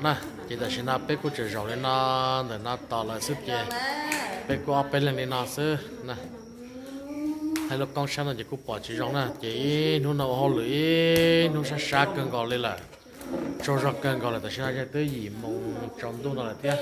na. Ces tam sim no peb kuj tseem zaum li no, ntawm no tos lawv xwb ces peb kuj ob peb leeg li no xwb na. Hais lub koob sab no ces kuj pom tsis zoo na, ces ib hnub no ua hauj lwm ib hnub sab sab kawg nkaus li lawm. Tsaug zog kawg nkaus lawm, tam sim no twb yim moos tsaus ntuj no lawm thiab.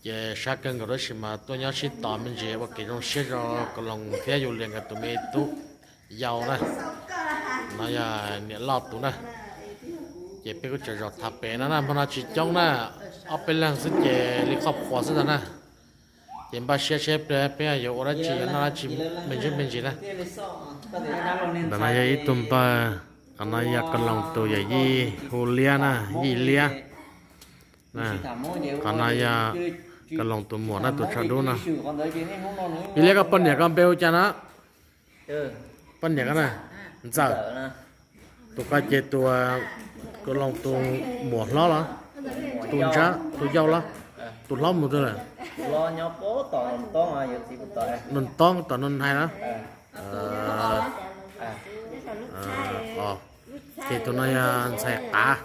Ces sab kawg nkaus tab sis mas tuaj nyob sib tos me ntsis ua kev zoo siab rau Koos Loos thiab Yus Lias nkawd tus me tub yau na. No yog niam loj tus na. Ces peb kuj tseem zaum tham pem no na, hmo no tsis coob na, ob peb leeg xwb ces li qhov qhuas xwb ntag na. Ces npaj siab seb peb yuav ua dab tsi yuav noj dab tsi me ntsis me ntsis na. Ntawm no yog ib tug npawg, qhov no yog Koos Loos tus yawm yij hu Liab na, Yij Liab. Qhov no yog Koos Loos tus muam na, tus tsho dub no. Yij Liab, koj poj niam koj npe hu cas no? Poj niam koj na? Ntxawm. Tus ko ces tus Koos Loos tus muam hlob los? Tus ntsab tus yau los? Tus hlob mus twg lawm? Nus Toob tom Nus Hais los? Ces tus no yog ntxhais Qav.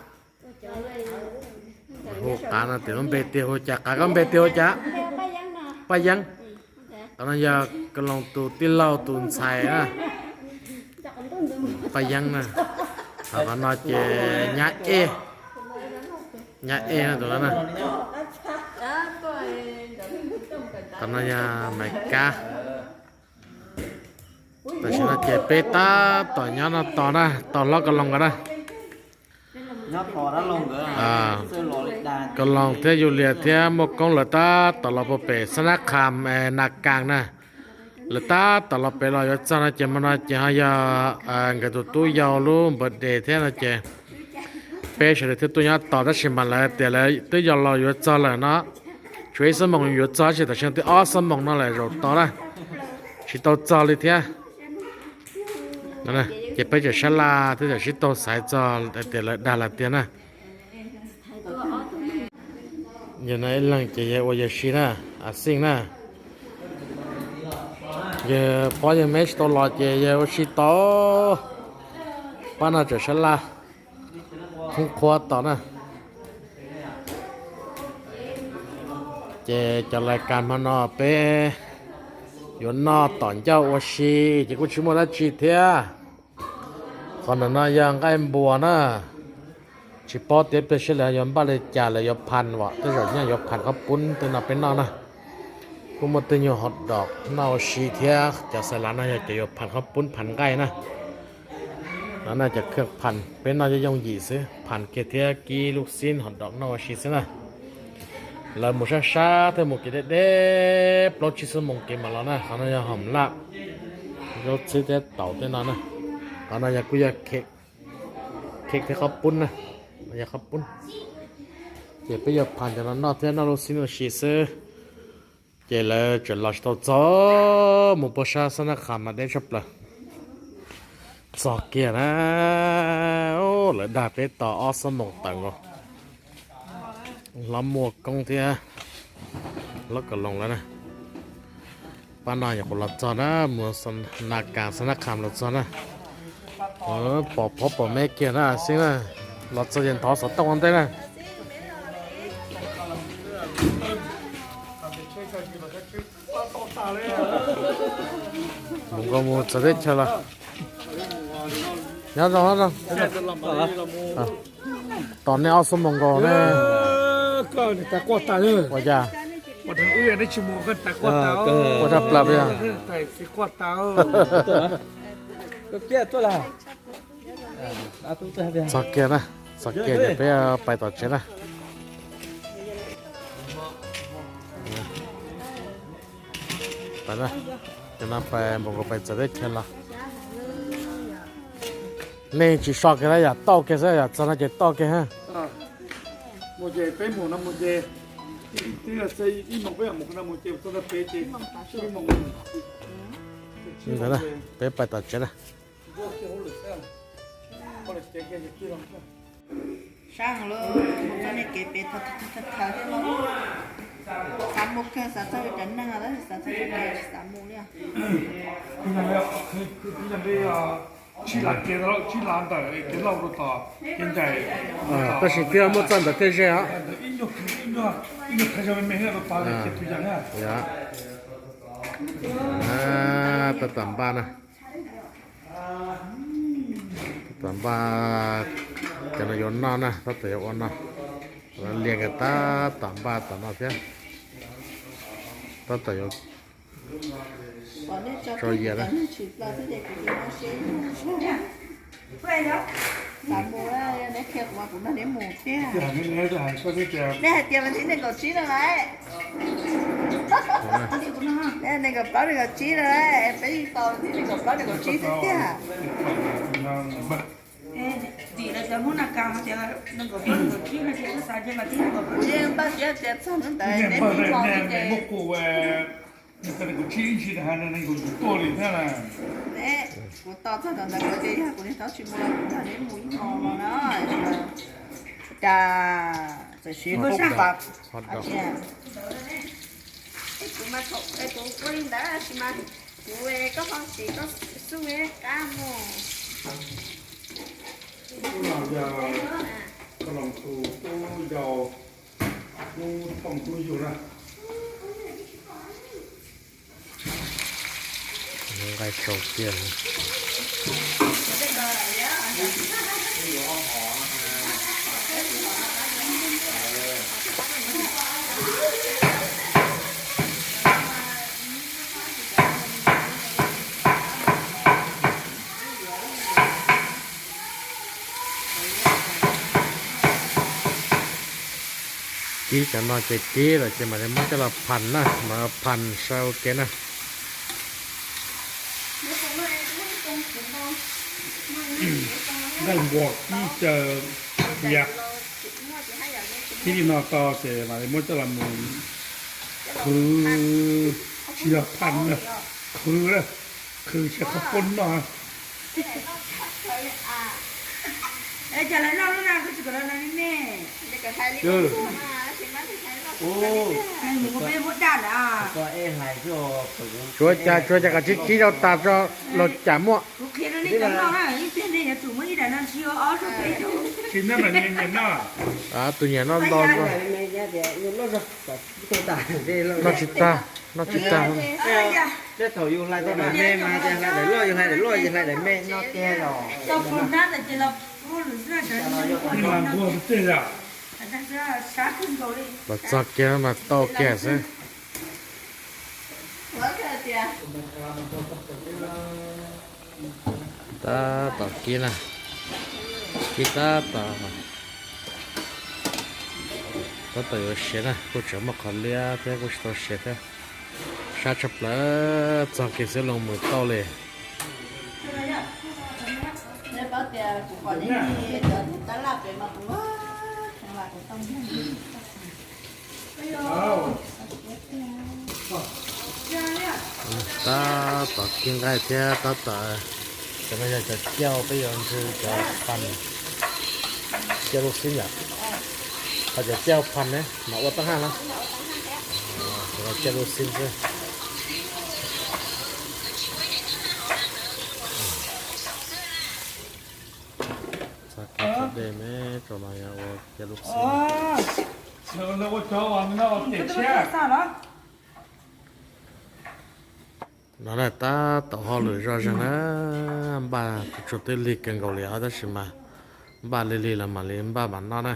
Hu Qav no, tus lub npe tiag hu cas? Qav, koj npe tiag hu cas? Paj Yeeb. Qhov no yog Koos Loos tus tij laug tus ntxhais na, Paj Yeeb na. Qhov no ces Nyab Ej, Nyab Ej no tus no na. Qhov no yog Maiv Kab. Tam sim no ces peb tab tom nyob no tos na, tos hlob Koos Loos nkawd na. Koos Loos thiab Yus Lias thiab Muaj Koob lawv tab tom los puag pem Xab Nab Kham, Nas Kas na. Lawv tab tom los pem los yuav txog no ces hmo no ces ho yog nkawd tus tub yau lub npawg des thiab no ces peb sawv daws thiaj tuaj nyob tos, tab sis mas lawv tias lawv twb yog los yuav txog lawm no. Tshuav ib xuab moos yuav txog, tab sis tam sim no twb ob xuab moos no lawm zaum tod na, tsis tau txog li thiab. Ces peb tseem sab laj thiab tseem sib taug xaiv txog tias lawv dag lawm tiag na. Yog no ib leeg ces yog ua yawg si na, a xij na. Yawg pob yawg meb tsis tau los ces yawg ua si tau. Pab no tseem sab laj, khoob qhuab tos na. Ces cov lais kas hmo no peb yuav noj tom ncauj ua si, ces kuj tsis muaj dab tsi thiab. Qhov ntawm no yog nqaij npua na, tsis paub tias pliag seb lawv yuav npaj li cas, lawv yuav phas vam, tej zaum nyaj yuav phas qhob pub tej no peb noj na. Kuj muaj tej nyuag hos dom noj ua si thiab, cov xas lav no yog cov yuav phas qhob pub phas nqaij na. No na cov kheej phas peb noj yooj yooj yim xwb, phas kiag thiab kib lub xib hos dom noj ua si xwb na. Lawv mus sab sab thiab mus kev deb deb plaub tsib xuab moos kev mam los na. Qhov no yog hom laj, zaub txhwb thiab taum tej no na. Qhov no yog kuj yog khek thiab qhob pub na, yog qhob pub. Ces peb yuav phas cov no noj thiab noj lub xib ua si xwb. Ces lawv tseem los tsis tau txog, mus puag sab Xab Nab Kham mas deb tshaj plaws. Txog kiag na, lawv dag peb tos ob xuab moos tawm nkaus. Hlob Muaj Koob thiab hlob Kom Loos lawv na. Pab no nyuam qhuav los txog na, mus Nas Kas Xab Nab Kham los txog na. Pom phob pom meb kiag na xwb na. Los txog ces ntov xov tooj ua ntej na. Mus nkaus mus txawv teb chaws los. Nyob zoo, nyob zoo. Tos nej ob xuab moos nkaus ne. Ua cas? Ua tshaj plaws yog. Txog kiag na, txog kiag ces peb pais tom tsev na. Pais na, ces no pais npaum nkaus pais txawv teb chaws los. Nej tsis so kiag na, yam tauj kiag xwb, yam txog no ces tauj kiag ha. Ntawd na, peb pais tom tsev na. Sab heev lauj, mus txog nej kev pem thaum thaum thiab lauj. Xav mus kawg, xav txog li cov neeg tab sis xav txog li kev tsis xav mus li. Tsib las kev, tsib las ntawm kev lauj rau tom kev ncaim. Tab sis twb muaj txoj ntawd thiaj ze os. Tab tom npaj na. Tab tom npaj, cov no yuav noj na, tab tom yuav ua no. Lias nkawd tab tom npaj tom no thiab. Tab tom yuav tso yias na. Nej hais tias vas thib nees nkaum tsib no lawm. Nees nkaum plaub nees nkaum tsib no lawm, peb yeej tos vas thib nees nkaum plaub nees nkaum tsib xwb tiag. Vim lawv cov Hmoob na kas hais tias nees nkaum plaub nees nkaum tsib no ces kuv xav tias vas thib nees nkaum plaub. Kuv yeej npaj siab tias txog hnub ntawd neb mus txog xwb ces. Kuv tos txog ntawm ntawd kuv tias yog kuv niag tau tsis mus los kuv nrog neb mus ib hmos no na. Cas txawm siv kuv pas. Es kuv mas thaum kuv ua li ntawd tab sis mas kuv, koj ho siv koj xub qab mus. Koj los tus tub yau, tub thooj tub yug na. Nqaij tsau tiag. Kib cov no ces kib lawm ces mam li muab coj los phas na, mam phas saib ua ke na. Nqaij npua kib caw khiav. Kib li no tau ces mam li muab coj los mus khwv, tsis yog phas na, khwv, khwv xyaw qhov pob noj. Tsuav cas, tsuav cas koj tsis kib rau tas tso los cas muaj. Tus nyiam noj nto noj tsis tag, noj tsis tag. Thaum yus hlais tau daim me mas tias hlais daim loj, yus hlais daim loj yus hlais daim me noj tiag os. Los txog kiag mas tau kiag xwb. Tab tom kib na, kib tab tom, tab tom yuav siav na, kuj tseem muaj qhov liab thiab kuj tsis tau siav thiab. Sab tshaj plaws, txog kiag xwb los mus tau li. Tab tom kib nqaij thiab tab tom, cov no yog cov cauj, peb yuav ntsw cov phas, cauj lub xib yom. Qhov cov cauj phas ne mas ua tab haj na, cov no cauj lub xib xwb. Txog kiag dej me, tso no yog ua cauj lub xib. No na tab tom hauj lwm zoj zeeg na, npaj tsuag twb lig kawg nkaus li os, tab sis mas npaj lig lig los mam li npaj mam noj na.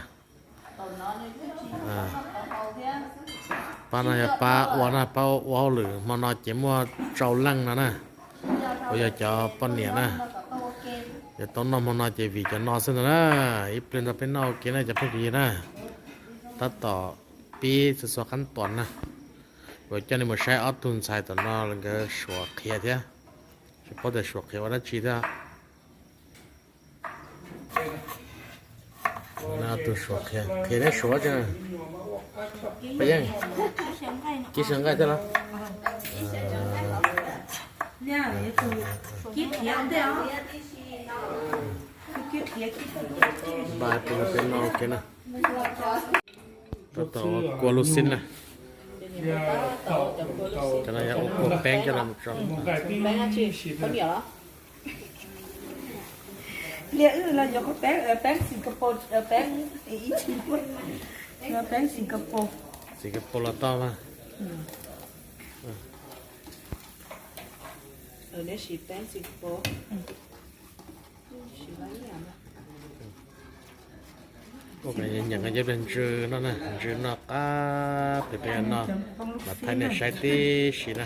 Pab no yog pab ua na, pab ua hauj lwm hmo no ces muaj rau leej no na, uas yog cov poj niam na. Yuav tau noj hmo no ces vim cov no xwb ntag na. Ib pliag nrog peb noj ua ke na cov phooj ywg na. Tab tom pib txhua txhua qab tuas na, uas coj nej mus saib ob tug ntxhais tom no nkawd suav qhiav thiab, tsis paub tias suav qhiav ua dab tsi thiab. Ob tug suav qhiav, qhiav thiab suav tsi. Paj Yeej, kib xyaw nqaij thiab los? Npaj peb no ua ke na. Tab tom ua kua lub xib na. Cov no yog ua kua peeb coj los tso. Pliag wb los yuav qhov peeb, peeb Singapore, peeb ib tsis, peeb Singapore. Singapore los tau mas. Neb siv peeb Singapore. Ua kom nyeem nyeem cov pliag ntsw no na, ntsw no qab pem pem no, mas thaij nej saib tib si na.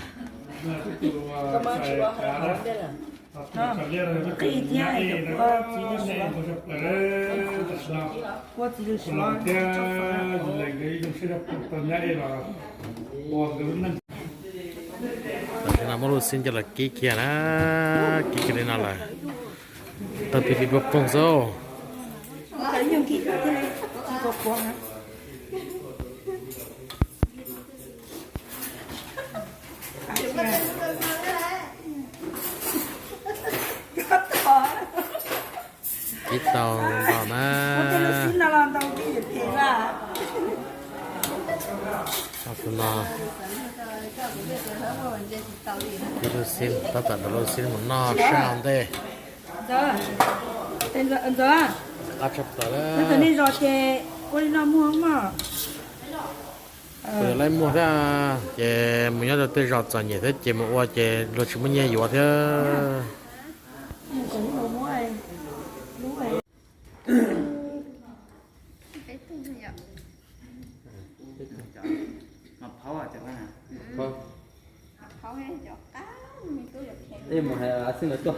Qi thiab ua txiv lws suav, ua txiv lws suav. Tam sim no muab lub xib coj los kib kiag na, kib kiag li no lawm. Tau pib pib poob poob xwb. Kib tau ntau na. Tus no, kib lub xib, tab tom rau lub xib mus noj sab ntej. Ntxawm, qab tshaj plaws. Nej zos ces ua li no muag mog. Kuv yuav laib muag thiab, ces mus nyob rau tej zos txom nyem thiab ces mus ua ces luag tsis muaj nyiaj yuav thiab. Ej, mus hais a xwb lawv tuaj.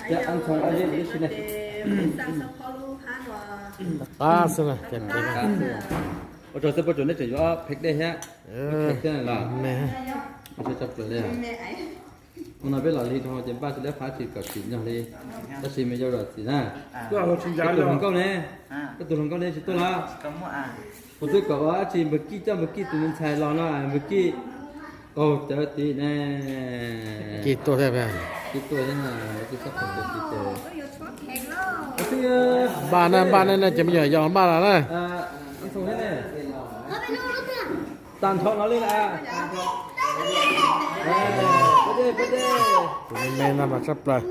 Thiab ab ntxhoo ab zeb lawv lub sib ne. Qab xwb na, ces ua tsaug xwb, puab tsuas neb tseem yuav phem dej thiab. Phem thiab los. Ua tsaug tshaj plaws li. Hnub no peb los li rau ces npaj tsis lab phab tsis kom tsim nyog li. Tab sis me yau zam txim na. Koj tus hluas nkauj ne, koj tus hluas nkauj ne tsis tuaj los? Kuv twb kom ua dab tsi npawg Kij coj npawg Kij tus me ntxhais los no npawg Kij qaug cawv tid ne. Kij tuaj thiab. Kij tuaj thiab, Kij txhob qaug cawv tid ces. Npaj na, npaj na, ces me nyuam yaus npaj los na. Tag nrho no li na. Tus me me no mas tshaj plaws.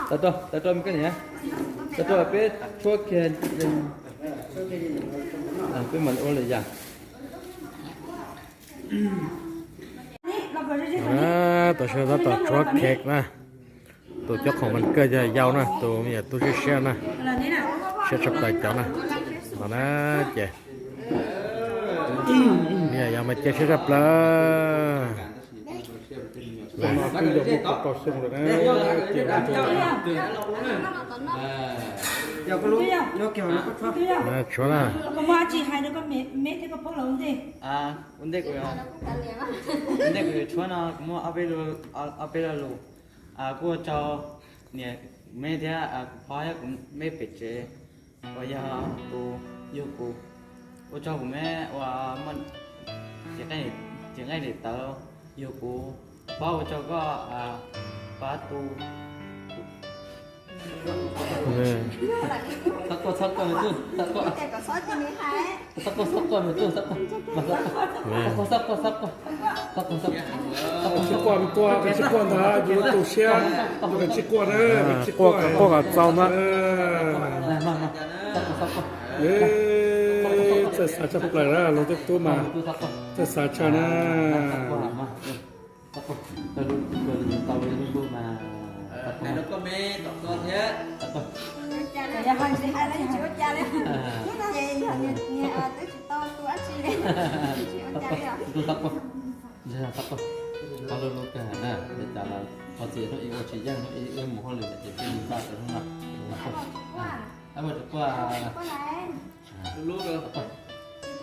Tau rau, tau rau me koj niam. Tau rau peb tshuab kiag. Peb mam li ua lwm yam. Tam sim no tab tom tshuab cake na. Tus cob qhoom vas kawg yog yau na, tus me nyuam tub siab siab na. Siab tshaj plaws cov na. No na, ces me nyuam yaus mas cia siab tshaj plaws. Tshuab na. Ua ntej kuv, ua ntej kuv yuav tshuab no kuv muaj ob peb lo lus. Kuv ua tsaug niam me thiab kuv phob thiab kuv me pem tsev uas yog tus yug kuv. Ua tsaug kuv me uas muaj cev nqaij daim tawv yug kuv. Phob ua tsaug koj pab tu. Txhob quaj, txhob quaj me tub, txhob quaj. Txhob quaj, txhob quaj me tub, txhob quaj. Txhob quaj, txhob quaj, txhob quaj. Tsis quaj me tub, koj tsis quaj ntag, yus tus siab, yus koj tsis quaj na, koj tsis quaj, quaj kom txaus ntag. Txawj xav tshaj plaws na, luag tej tub mas txawj xav tshaj na. Qhov lub lub kawg na, li cas los qhov txiv hnub ib ua tsis yeej, hnub ib wb mus hauj lwm ces peb mus npaj rau hnub no. Ab, tsis quaj.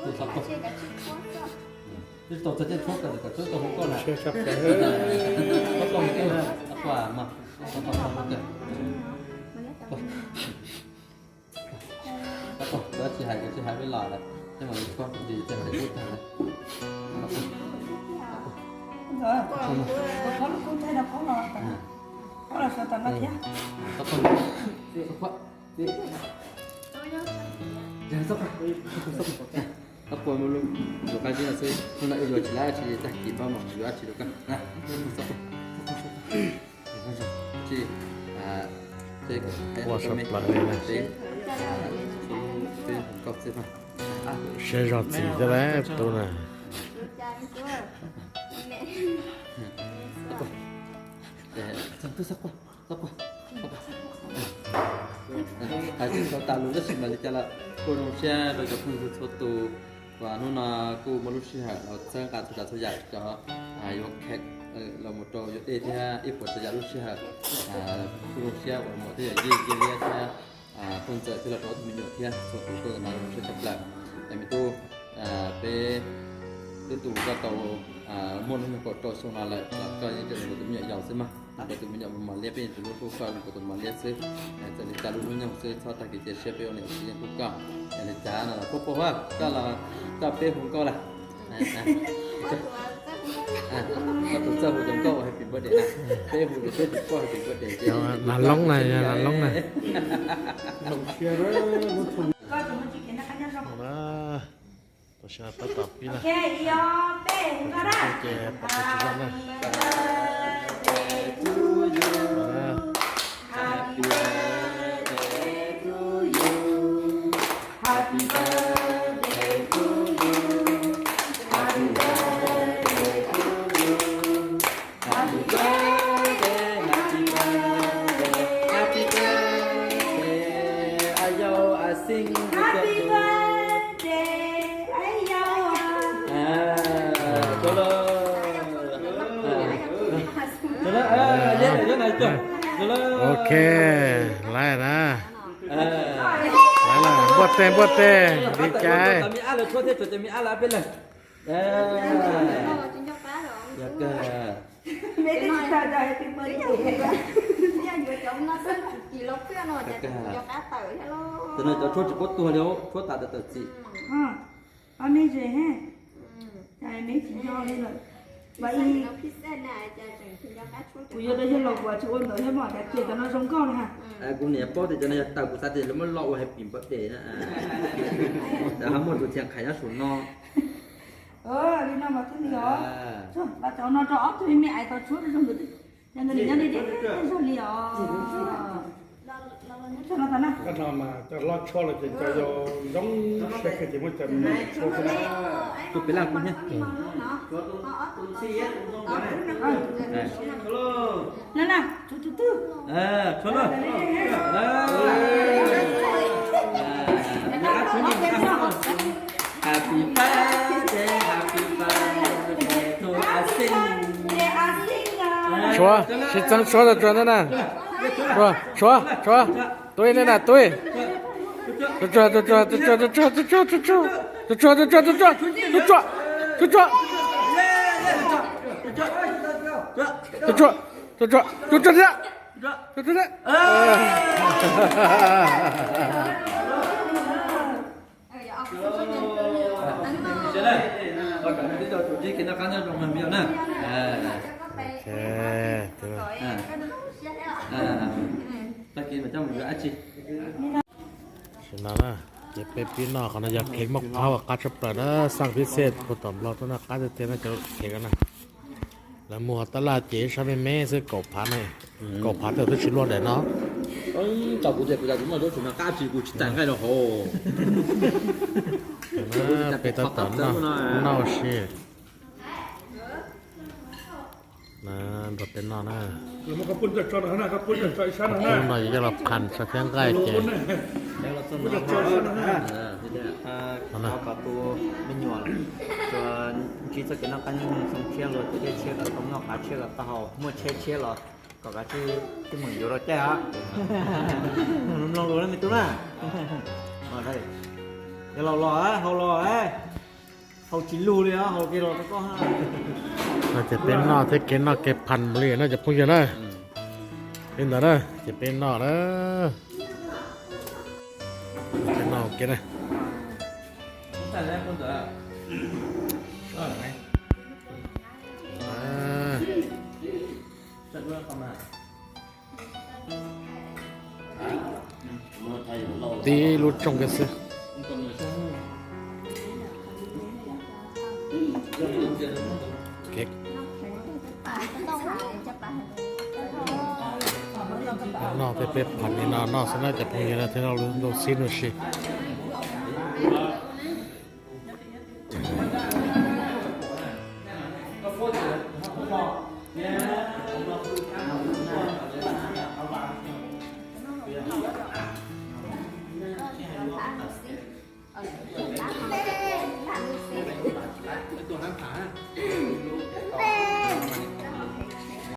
Tus xav quaj. Twb tau txog caij tshuab kawg, kom tshuab tau hu koj na. Txhob quaj me tub, txhob quaj mas, txhob quaj, txhob quaj. Tsis hais, tsis hais peb los lawm, tej mam li koj ntsis tej mam li kub tag lawm. Txhob quaj, txhob quaj, txhob quaj, txhob quaj. Txhob quaj, mus lub, yuav qab zib no xwb, hnub no wb yuav tsis lab tsis tag kis pab mam yuav dab tsi rau koj na. Txhob quaj, txhob quaj, txhob quaj. Ua sab plaws li na. Siab zog txiv thiab lawm tub na. Hais tsis tau tas lus tab sis mas li cas los kuj zoo siab rau cov phooj ywg txhua tus uas hnub no kuj muaj lub sij hawm los txhawb nqa txhua tsav txhua yam cov yuav kheem los mus rau yuav dej thiab ib puas tsav yam lub sij hawm. Kuj zoo siab uas muam thiab yawm yij Cia Liab thiab phooj ntxawm thiab los rau ob tug me nyuam thiab txhua tus tuaj ntawm no zoo siab tshaj plaws. Es me tub, peb twb tu koj tau muaj hnub nyoog kaum rau xyoo no lawm los koj yeej tseem zoo nkaus tus me nyuam yaus xwb mas, zoo nkaus tus me nyuam mos liab, peb yeej tseem hlub hlub koj zoo nkaus tus mos liab xwb. Txawm li cas lub hnub nyoog xwb txhob tag kev cia siab, peb ua niam ua txiv yeej hlub koj. Yog li cas no los koj paub, koj los coj peb hu nkauj lawm. Koj tus txawj hu cov nkauj ua happy birthday na, peb hu ces peb tus koj happy birthday ces nas loob na, nas loob na. Tam sim no peb tom pib na. Ces pom qhov tsis zoo na. Ok, lawm na. Lawm, npuaj teg, npuaj teg, li cas. Cov no cov tshuab tsis paub tuag li, tshuab tas tawm txim. Pab me ze, cas me tsis nco li lawm. Kuv yuav rau yawg los kuv tsis ua ntawd thiab mas, cas tias cov no zoo nkauj na. Kuv niam paub tias cov no yog tawm kuv xav tias lawv muab lo ua happy birthday na. Ho muaj tus thiaj qhais nyob saum no. Li no mas thiaj li os. Los cov no rau ob tug me me ais tau tshuab zoo nkauj. Yog ntawd nws nyob deb deb zog li os. Koj no mas cov loj tshuab los ces cov yau zoo siab kawg ces muab cov me me tshuab xwb na. Tus pem laj kuv thiab. Na na, tshuab tshuab twg. Tshuab na. Happy birthday, happy birthday to Asing. Tshuab, sib txeeb tshuab tsuag ntawm na. Tshuab, tshuab, tub ib ne na, tub. Tsuag tsuag, tsuag tsuag, tsuag tsuag, tsuag tsuag, tsuag tsuag, tsuag tsuag, tsuag tsuag, tsuag tsuag, tsuag tsuag, tsuag tsuag, tsuag tsuag thiab. Tam sim no na, ces peb pib noj qhov no yog kheev maj phab uas qab tshaj plaws na, xaj phib xej puag tom Nplog tuaj na, qab tiag tiag no cov kheev no na. Lawv muag tab laj ces ib sab me me xwb kaum phav ne, kaum phav twb tsis luaj daim no. Tau kuv tias kuv cas kuv muaj zaub tsuas mas qab tsis kuv tsis tag nqaij rau hauv. Peb tab tom noj ua si. Na, nrog peb noj na. Qhov qub no yog los pham tso thiab nqaij ces. Me nyuam, ntsib txoj kev noj qab nyob zoo tshiab luag tej dej tshiab kom tau noj, qav tshiab kom tau haus, muaj tsheb tshiab los kom kav tsij twb mus yuav rau caij os. Mloog lus na me tub na. Yog laus los, haus los, haus tsis lug li os, haus kev los rau koj. No ces peb noj thiab kev noj kev pham mus li no cov phooj ywg na. Li ntawd na ces peb noj na. Peb noj ua ke na. Tib lub tsooj kiag xwb. Noj tej peb phom li no noj xwb na cov phooj ywg, thiab noj lub ntuj xib ntuj si.